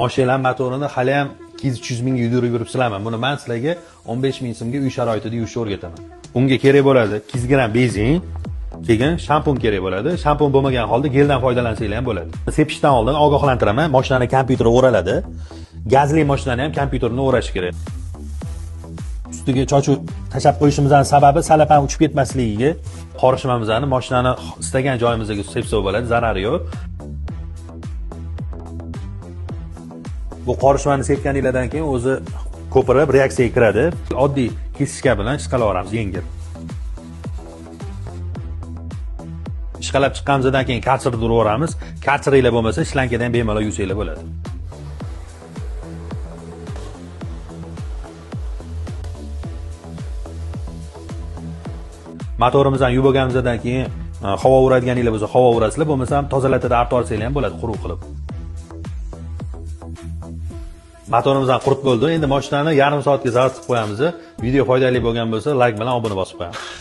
Mashinalar motorini hali ham 200-300 mingga yudurib yuribsizlarmi? Buni men sizlarga 15 ming so'mga uy sharoitida yuvishni o'rgataman. Unga kerak bo'ladi 200 gramm benzin, keyin shampun kerak bo'ladi. Shampun bo'lmagan holda geldan foydalansanglar ham bo'ladi. Sepishdan oldin ogohlantiraman, mashinani kompyuteri o'raladi. Gazli mashinani ham kompyuterini o'rash kerak. Ustiga chochuv tashlab qo'yishimizning sababi salapan uchib ketmasligiga. Qorishmamizni mashinani istagan joyimizga sepsa bo'ladi, zarari yo'q. Bu qorishmani sepganinglardan keyin o'zi ko'pirib reaksiyaga kiradi. Oddiy kesishka bilan ishqalaveramiz yengil. Ishqalab chiqqanimizdan keyin karcherni uraveramiz. Karcheringlar bo'lmasa shlankadan ham bemalol yuvsanglar bo'ladi. Motorimizni yuvib bo'lganimizdan keyin havo uradiganinglar bo'lsa havo urasizlar, bo'lmasa ham tozalatida artib olsanglar ham bo'ladi quruq qilib. Motorimizni qurib bo'ldi. Endi mashinani yarim soatga zavod qilib qo'yamiz. Video foydali bo'lgan bo'lsa, like bilan obuna bosib qo'yamiz.